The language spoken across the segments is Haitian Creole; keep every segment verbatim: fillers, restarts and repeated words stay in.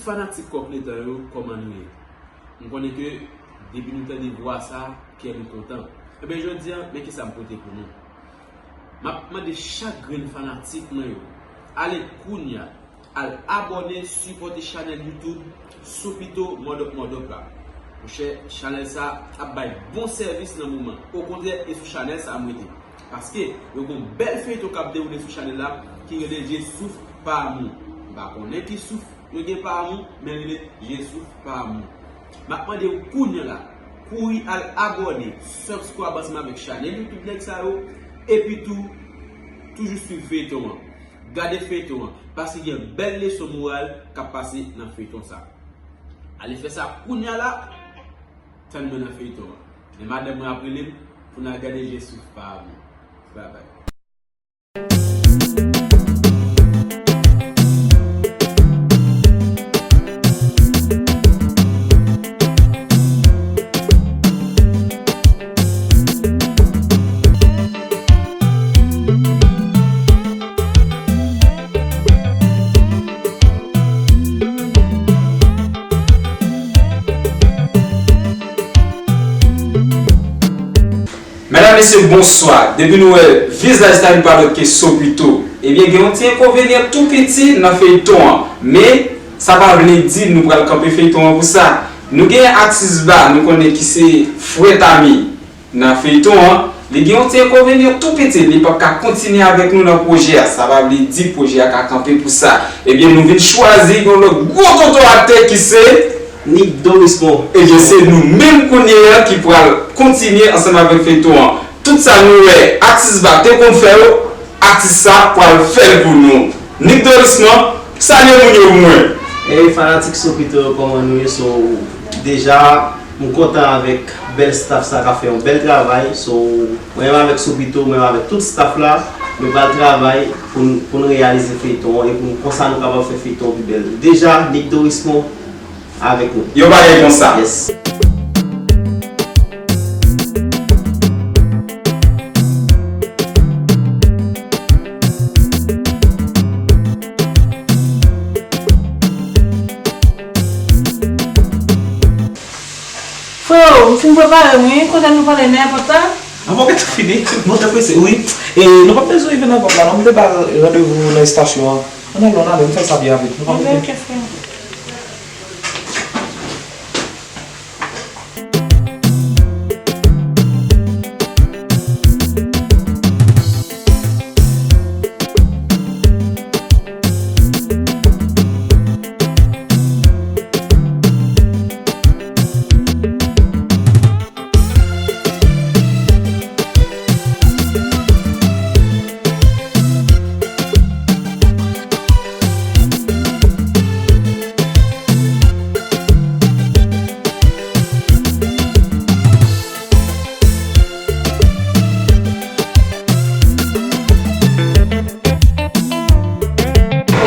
Fanatik Kòk Letan yo, kòman nou ye? M konnen ke depi nou tande vwa sa, kè nou kontan. Ebyen, jodi a, men kisa m pote pou nou. M ap mande chak grenn fanatik mwen yo, ale kounya, al abòne, sipòte chanèl YouTube Sopito Mòdòp Mòdòp la. Monchè, chanèl sa ap bay bon sèvis nan moman. Okontrè, e sou chanèl sa a m rete. Paske yo gen yon bèl feyton k ap dewoule sou chanèl la ki rele Je souffre par amour. M pa konnen ki souf yo gen pa amour, men rele Je souffre par amour. M ap mande w kounye a la, kouri al abòne, subscribe ansanm avèk chanèl YouTube nèg sa yo, epi tou, toujou swiv feyton an. Gade feyton an, paske gen bèl leson moral k ap pase nan feyton sa. Ale fè sa kounye a la, tann mwen nan feyton an. Men madanm mwen ap rele m pou n al gade Je souffre par amour. Bye bye. Medam, mesye, bonswa. Depi nou wè vizaj sa, li pa lòt ke Sopito. Ebyen, gen yon ti enkonvenyan tou piti nan feyton an. Men, sa pa vle di nou pral kanpe feyton an pou sa. Nou gen Atis Ba, nou konnen ki se frè Tami nan feyton an. Li gen yon ti enkonvenyan tou piti, li p ap ka kontinye avèk nou nan pwojè a. Sa pa vle di pwojè a ka kanpe pou sa. Ebyen, nou vin chwazi yon lòt gwo tonton aktè ki se Nick Dorismond. Ebyen, se nou menm kounye a ki pral kontinye ansanm avèk feyton an. Tout sa nou wè Atis Ba te konn fè yo, atis sa pral fè l pou nou. Nick Dorismond, salye moun yo pou mwen. Ey, fanatik Sopito yo, kòman nou ye? So, deja, m kontan avèk bèl staff sa k ap fè yon bèl travay. So, mwen menm avèk Sopito, mwen menm avèk tout staff la, nou pral travay pou n, pou n reyalize feyton an e pou n, konsa nou kapab fè feyton an pi bèl. Deja, Nick Dorismond, avèk nou. Yon bagay konsa. Yes. Freo, m fin prepare m wi, kote nou pale nan èpòt la? Avan ke tout fini, nou te prese, wi. E nou p ap bezwen rive nan èpòt la, non, m te ba l randevou nan estasyon an. Ann ale, ann ale, m fè sa byen rapid. Nou p ap rive. Ok, ok, frè.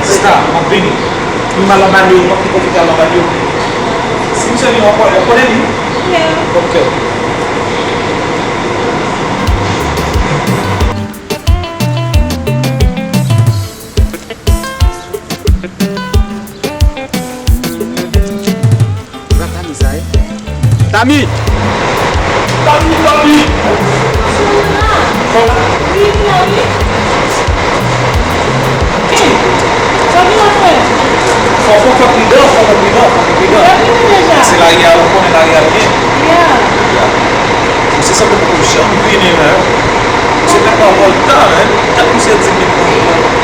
Sista, m ap vini. M al anba li, m ap kite w kite al anba li. Si misye vin ankò, w konnen li? Yeah. Ok. Tami! Tami, Tami! Fò, fò, fò pridan, fò pridan, fò pridan. Se lari a, ou konnen lari a byen. Ya. Misye sanble poko janm vini, men. Misye te pran vòlta, men. Tèt misye di vin.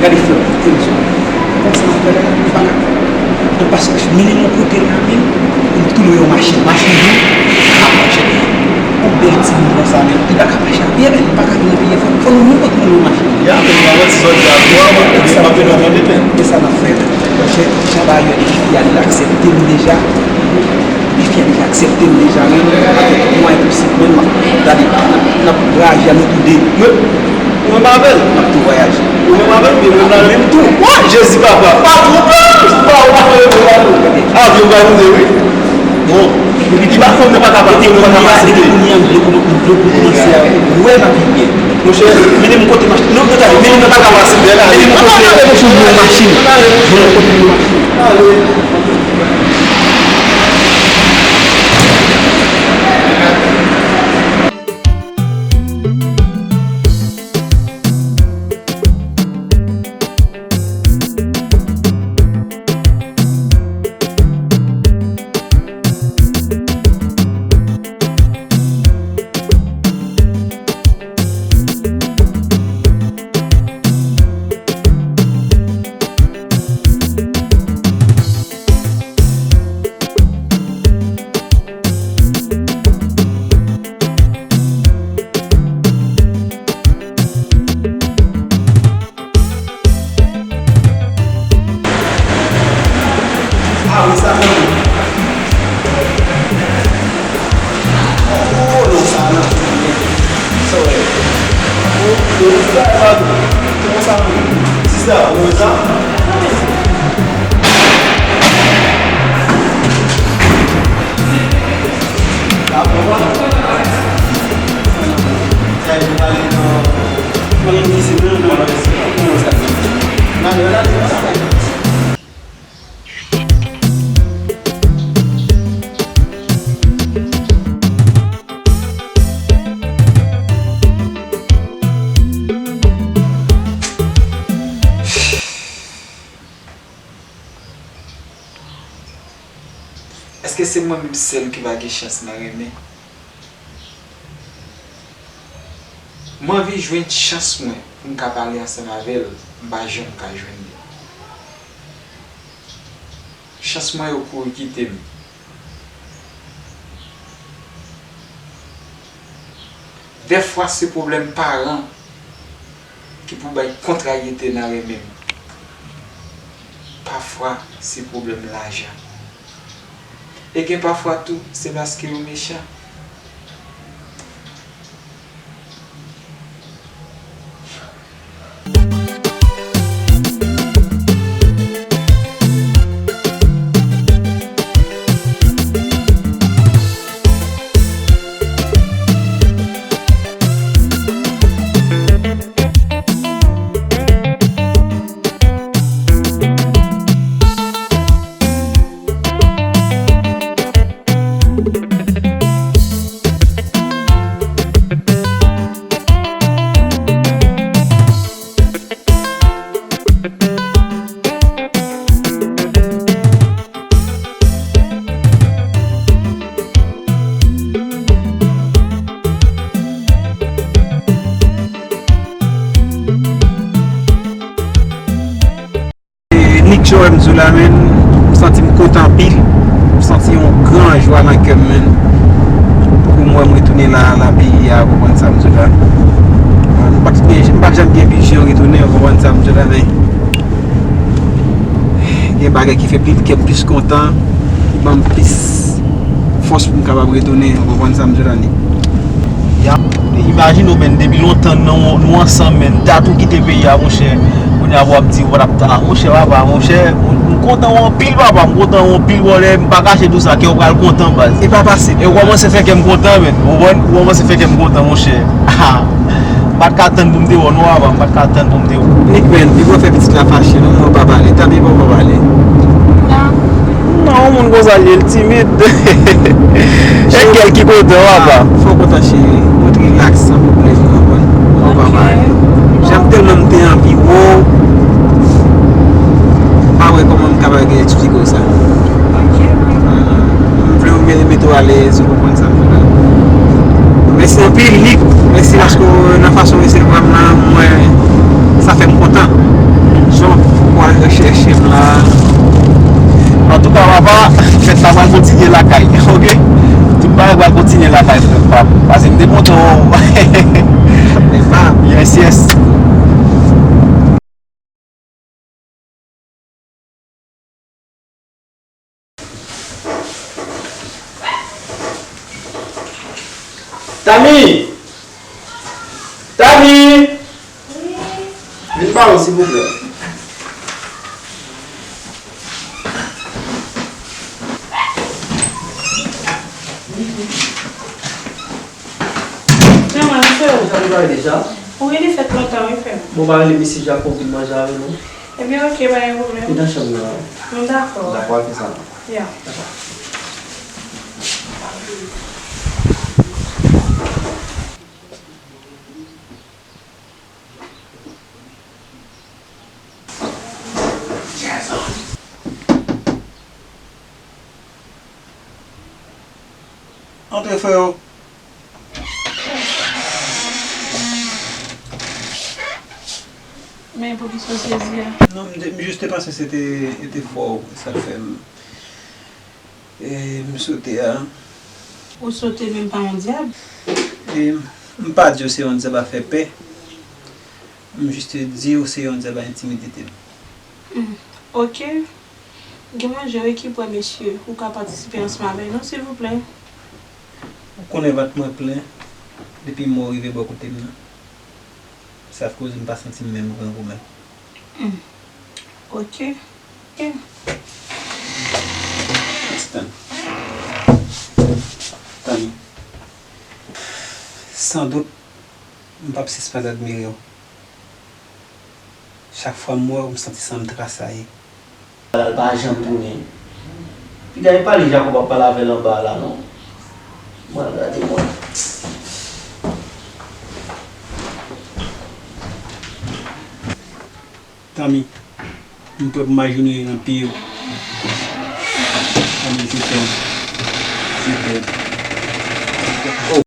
Gade frè m, frè m, sa. Konsa m fè la, m pa ka. An pase, mennen m yon kote la menm, pou m tou lwe yon machin. Machin wi, ap mache. Yon bèl timoun konsa menm, li pa ka mache a pye menm, li pa ka vin nan peyi a, fò, fò nou menm pou nou lwe yon machin. Ya, men m pa manti, sòti a twa, mwen, mwen, mwen, mwen, mwen, mwen, mwen. E sa n ap fè. Monchè, jan bagay yo ye, fi a li aksepte m deja. Fi a li aksepte m deja, menm avèk mwayen posib, menm gade, n ap, n ap vwayaje a nou tou de. Wi. Ou menm avè l? N ap tou vwayaje. Ou menm avè l oubyen menm la menm tou? Wa, Jezi papa, pa twonpe w, pa ou pa twonpe w, pa twonpe w. Avyon pral moute wi. Bon, li pa fè m nan pa ka pase, mwen pa ka pase. Depi kounye a, depi kounye a, m vle kòman-, m vle pou kòmanse a wè m ap viv byen. Monchè, mennen m kote machin. Non, non, gade, mennen m kote, mennen m kote pou m lwe machin. Mennen m kote pou m lwe machin. Ah wi, sa nan. Oh, non, sa nan. Sorry. Oh, oh, sa, sa, kòman sa, sista, ou wè sa? Sa bon, pa? Sa, nou pale nan, nan isit, non, nan, nan, nan, nan, nan, Èske se mwen menm sèl ki pa gen chans nan renmen? M anvi jwenn chans mwen pou m ka pale ansanm avè l, m pa janm ka jwenn li. Chans mwen yo kouri kite m. Dèfwa se pwoblèm paran ki pou bay kontrayete nan renmen m. Pafwa se pwoblèm lajan. E gen pafwa tou, se paske yo mechan. Nick Joe M Zola, menn, m santi m kontan anpil. M santi yon gran jwa nan kè m, menn. Pou m wè m retounen la, la peyi a, ou konprann sa m di w la. M pa t gen, m pa t janm gen vizyon retounen, ou konprann sa m di w la, men gen bagay ki fè pli, kè m plis kontan, ki ban m plis fòs pou m kapab retounen, ou konprann sa m di w la, Nick. Ya, imajine w, menn, depi lontan nou, nou ansanm, menn, dat ou kite peyi a, monchè. Kounye a w ap di, w ap ta, monchè, papa, monchè, m kontan w anpil, papa, m kontan w anpil, bwòdè, m pa kache di w sa, kè w pral kontan, baz. E pa pase. E w kòmanse fè kè m kontan, menn, ou konprann? Ou kòmanse fè kè m kontan, monchè. Ah. M pa t ka tann pou m te wè w non, papa, m pa t ka tann pou m te wè w. Nik, men, li pral fè pitit la fache non, mwen pa pale. Tami, bon, pa pale. Non. Non, yon moun konsa li ye, l timid. E gèl ki kontan, papa. Fò kontan, cheri. Mwen t rilaks, san pwoblèm, ou konprann? Mwen pa pale. Jan m tèlman m te anvi wè w. M pa wè kòman m kapab eksplike w sa. M vle w mete w alèz, ou konprann sa m vle la. Mèsi anpil, Nik. Mèsi paske w, nan fason w resevwa m nan, mwen, sa fè m kontan. Jan w al rechèche m la. Antouka, papa, fèt la pral kontinye lakay, oke? Tout bagay pral kontinye lakay, frè pa m. Pase m te kontan w. Yes, yes. Tami! Tami! Vin ba mwen, silvouplè. Kòman li fè w? Ou sa li pare deja? Wi, li fèt lontan, wi, frè m. Bon, pa rele mesye Jacob vin manje avè nou. Ebyen, oke, pa gen pwoblèm. Li nan chanm nan. M dakò. Dakò, al fè sa. Ya. Dakò. Antre, freo. Men poukisa w sezi a? Non, m te, m jis te panse se te, se te fò, sa fè m, e, m sote a. Ou sote, men m pa yon dyab. E, m pa di w se yon dyab a fè pè. M jis te di w se yon dyab a entimidite m. Hmm, oke. Gen manje wi ki prè, mesye. Ou ka patisipe ansanm avè nou, silvouplè? Ou konnen vant mwen plen depi mwen rive bò kote m nan. Sa koze m pa santi m menm grangou menm. Hmm. Oke. Oke. Tann. Tani. San dout, m p ap sispann admire w. Chak fwa m wè w, m santi san m trasaye. Al pa janm tounen. Piga e pale Jacob ap pale avè l anba a la non. Mwen al gade mwen. Tami, m prè pou m ajenouye nan pye w. Tami, je t'aime. Je t'aime.